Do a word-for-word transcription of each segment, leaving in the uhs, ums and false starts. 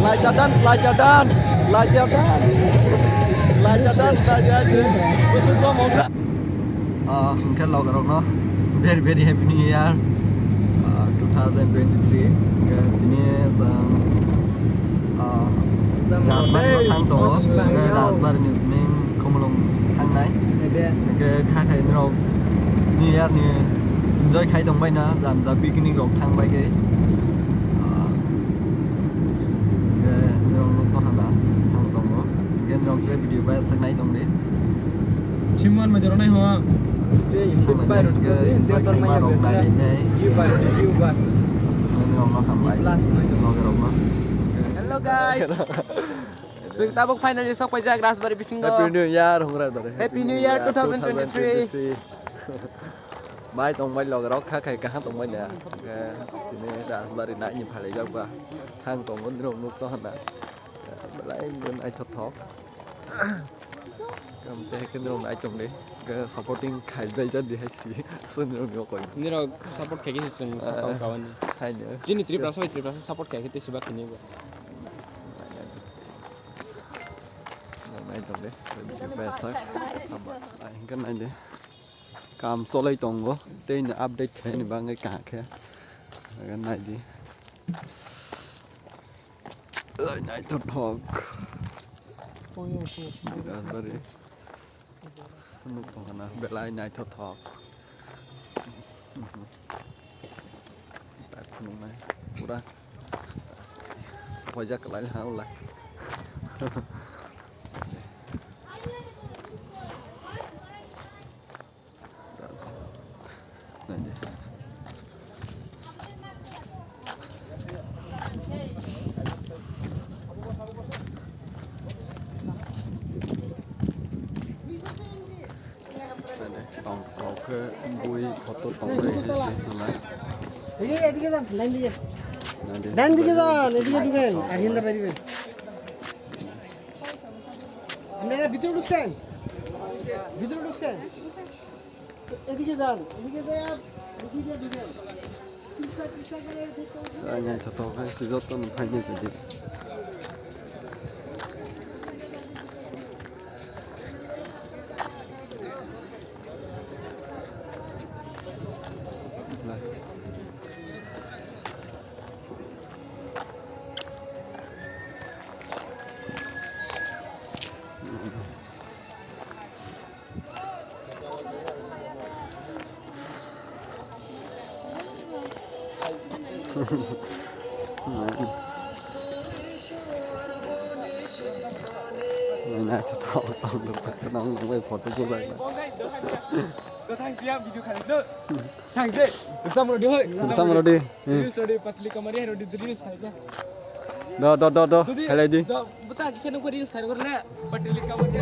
Laijak dan, laijak dan, laijak dan, laijak dan, laijak dan. This is the moment. Ah, hwnkhe logarokno very, very happy new year, ah, two thousand twenty-three. Hwnkhe tini chwng, ah, Rajbari thang tongo. Hwnkhe Rajbari ni simi Khumulwng thangnai. Hwnkhe kha khai norok new year ni enjoy khai tongbaina, jam jam picnic rok thangbai khe. Ah, Hwnkhe norok nukno hala thang tongo. Hwnkhe norok je video bai sak nai tong di. Simon major nai ho. Je speed bai rok je, je tor maya rok nai nai. View bai, view bai. Aswk nai norok no hambai. Plus nai. Loge rok no. Hello guys. Chwng tabuk finally sok paijak Rajbari bisingo. Happy New Year, hongra dare. Happy New Year two thousand twenty-three. Bai tong bai loge rok kha khai kaham tong bai na. Hwnkhe tini Rajbari nai ni phalai jak ba. Thang tongo norok nuk to hana. Belai bo naithothok. Kam te khe norok nai tong di. Ga supporting khai bai ja di hai si. So norok ni okoi. Nirok support khai khe se chwng sakao kawani. Hai no. Chini Tripura sai Tripura support khai khe te siba khini bo. Nai tong di. Tripura sak. Ai hingka nai di. Kam cholai tongo. Tei no update khai ni bangwi kaham khe. Aga nai di. Belai naithothok. Rajbari. Nuk tongkhana belai naithothok. Tak phunuknai pura. Sopaijak kwlai ha ulai. Tong kok khe bui photo tong bai khe se hwnlai. এই, এদিকে যান, লাইন দিয়ে। Nadi. ডান দিকে যান, এদিকে ঢুকেন, আর হিন্দা বেরিবেন। আপনারা ভিতরে ঢুকছেন? ভিতরে ঢুকছেন? এদিকে যান, এদিকে যান, এদিকে ঢুকেন। Naithothok khe se jotono phainai tongdi. Naithothok, tong, tong, tong, tong, photo ko bai. Thang de, exam rodi hoi. Exam rodi. Hmm. Reels rodi, patli kamari hai rodi reels khai kya? Do, do, do, do. Dudi, khalai di. Do, bata kisa nung reels khai rodi na, patli kamari.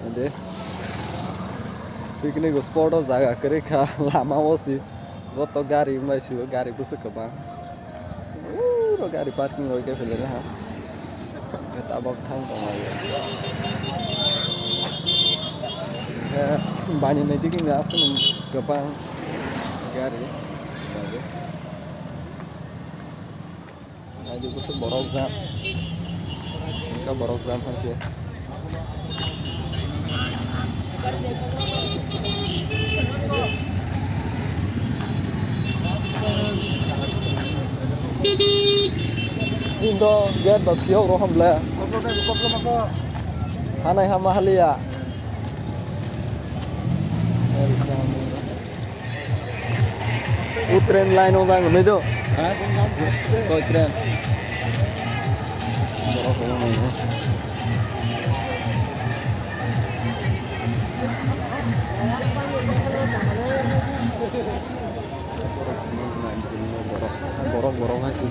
Ade. Picnic spot o jaga kwrwi kha, lama o si. Joto gari wng bai sio, gari bwswk kwbang. Uro gari parking roi khe phailai ha. Tabok thang tong lai. Eh, bani nai digi aswk kwbang gari. Naidi bwswk borok jam. Wngkha borok jam phan se. Indo gate bo phiyok rohom le. Hanai hama haliya. O train line o jang nai do. Ha? Koi train? Borok kwbangma no. Borok, borok hai se.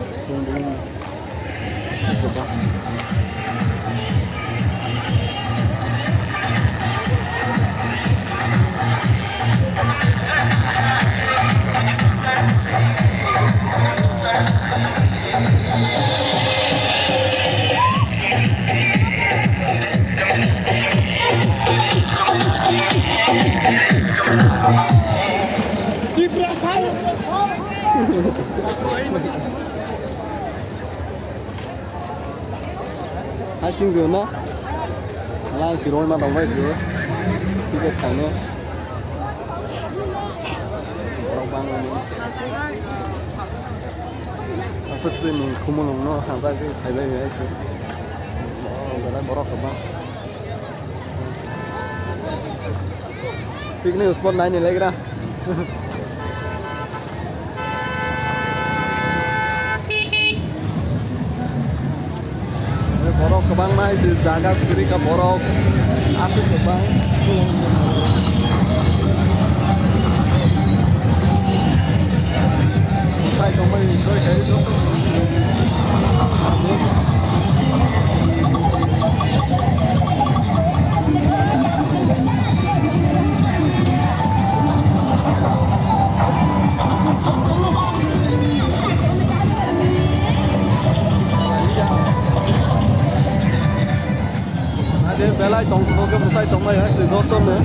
Hai sing no. Lai si roi ma dong bai si. Ticket khai no. Borok bang no. Aswk se ni khumulwng no hamjagwi phaibai hai se. Oh, belai borok kwbang. Picnic spot naini legra. Borok kwbangma hai se jaga swrwikha borok aswk kwbang. Sai tongbai enjoy khai. Ade belai tong tong khe mwsai tongbai hai se joto no.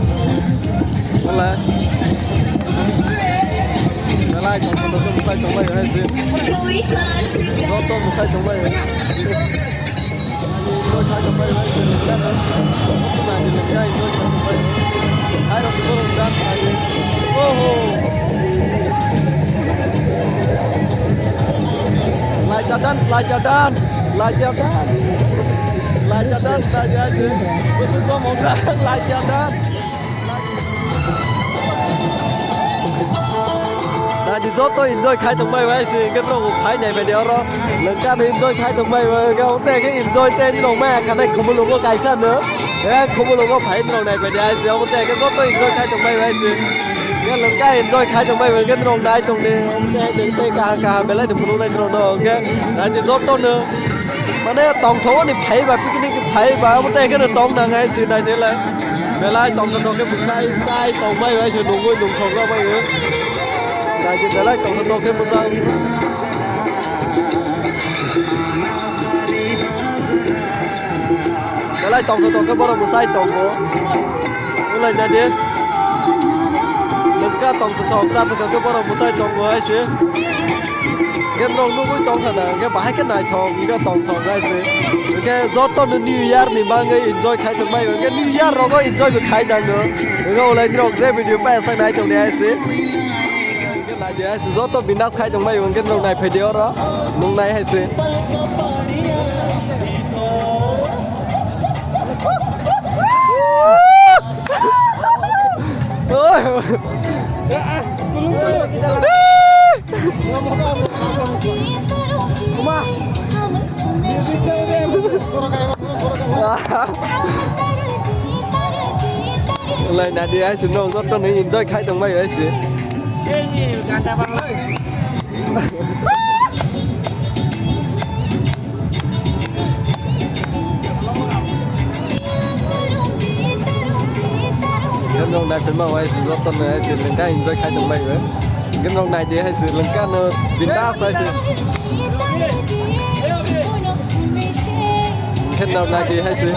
Belai. Belai tong tong khe mwsai tongbai hai se. Joto mwsai tongbai hai. Enjoy khai tongbai hai se. Hai rok borok dance khai. Oho. Laita dance, laita dance, laita dance. Laita dance, laita dance. This is the Mokra, laita dance. Naidi joto enjoy khai tongbai bai se, hwnkhe norok bo phai nai bai de oro. Lengkha no enjoy khai tongbai bai, hwnkhe omo tei khe enjoy tei norok maya khanai khumulwgo kaisa no. Eh, khumulwgo phai norok nai bai de hai se, omo tei khe joto enjoy khai tongbai bai se. Hwnkhe lengkha enjoy khai tongbai bai, hwnkhe norok nai tong de. Omo tei khe tei kaham kaham belai no phunuknai norok no, hwnkhe naidi joto no. Mane tongthok ni phai ba, picnic phai ba, omo tei khe no tong nang hai se naidi le. Belai tongthok tongthok khe bwsai chai tongbai bai se nungwi nungthok rok bai o. Naidi belai tongthok tongthok khe bwsai. Belai tongthok tongthok khe borok bwsai tongo. Ulai naidi. Nungkha tongthok tongthok chathok tongthok khe borok bwsai tongo hai se. Hwnkhe norok nugwi tongkha na, hwnkhe bahai khe naithok, hwnkhe tongthok hai se. Hwnkhe joto no New Year ni bagwi enjoy khai tongbai, hwnkhe New Year rogo enjoy bo khai tangno. Hwnkhe ulai norok je video paisa nai tongdi hai se. Hwnkhe naidi hai se, joto bindas khai tongbai, hwnkhe norok nai phaidi oro, nung nai hai se. Oi. Lai naidi hai se, no joto no enjoy khai tongbai hai se. Hwnkhe norok naiphai ma hai se joto no hai se lengkha enjoy khai tong bai o. Hwnkhe norok naidi hai se lengkha no bindas hai se. Hwnkhe norok naidi hai se.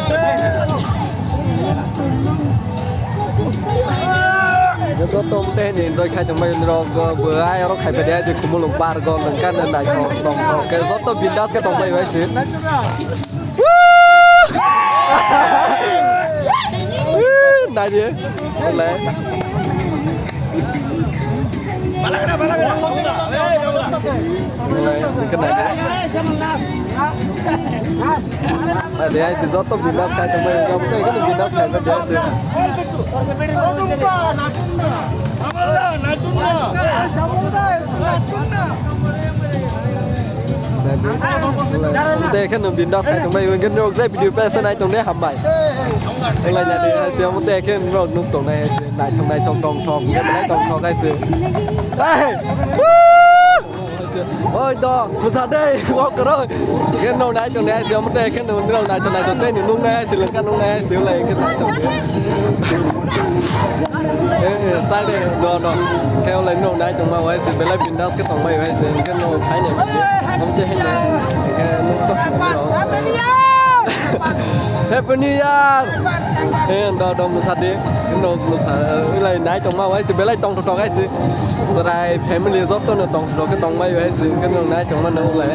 Joto tong tei ni enjoy khai tong bai norok bo ai oro khai pai de hai se khumulwng bar go lengkha no naithok tongthok khe joto bindas khe tong bai o hai se. Naidi. Boleh. Boleh, ini kena aja. Naidi, hai, si joto bindas khai tong bai, kamu tuh ini bindas khai tong bai, dia sih. Tei khe nwng bindas khai tong bai, hwnkhe norok je video paisa nai tong de hambai. Wnglaina de hai se, omo tei khe norok nuk tong nai hai se, naithok naithok tongthok, hwnkhe belai tongthok hai se. Hei! Woo! Oi do, bwsa de, kok kwrwi. Hwnkhe norok nai tong nai hai se, omo tei khe norok naithok naithok tei nuk nai hai se, lengkha nuk nai hai se, wnglaina khe naithok. Eh, eh, side, no, no. Khe wnglaina norok nai tongma hai se, belai bindas khe tongbai hai se, hwnkhe norok phainai. Hwnkhe haino, hwnkhe norok to Happy New Year! He, do, do, mwsa di. No, mwsa, eh, ulai nai tongma wai se, belai tong tok ai se. Chwrai family joto no tong tok ke tong bai wai se, ke no nai tongma no ulai.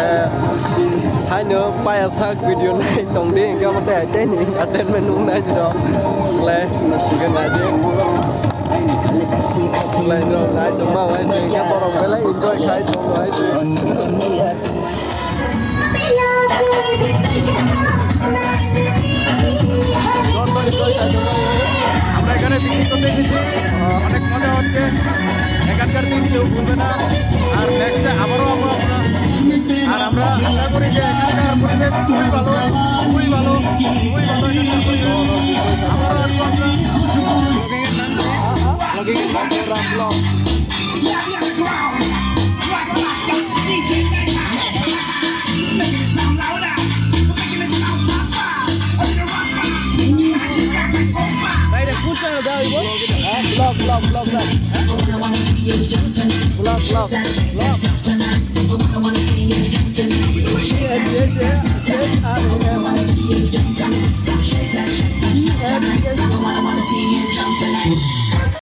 Eh, hai no paya sak video nai tong di, ke mo te, te ni entertainment nung nai di do. Ulai, ke nai di. Ulai no nai tongma wai se, ke borok belai enjoy khai tong wai se. আমরা এখানে পিকনিক করতে এসেছি, অনেক মজা হচ্ছে। এখানকার দিন কেউ ভুলবে না। আর নেক্সটে আবারও আমরা, আমরা, আর আমরা আশা করি যে এখানকার পরিবেশ খুবই ভালো, খুবই ভালো, খুবই ভালো এখানকার পরিবেশ। আবারও আসবো আমরা। Vlogging এর নাম কি? Vlogging এর নাম কি? Vlog, vlog. Vlog, vlog, vlog, vlog. Vlog, vlog, vlog. E N T S A, S H R A M. E N T S A.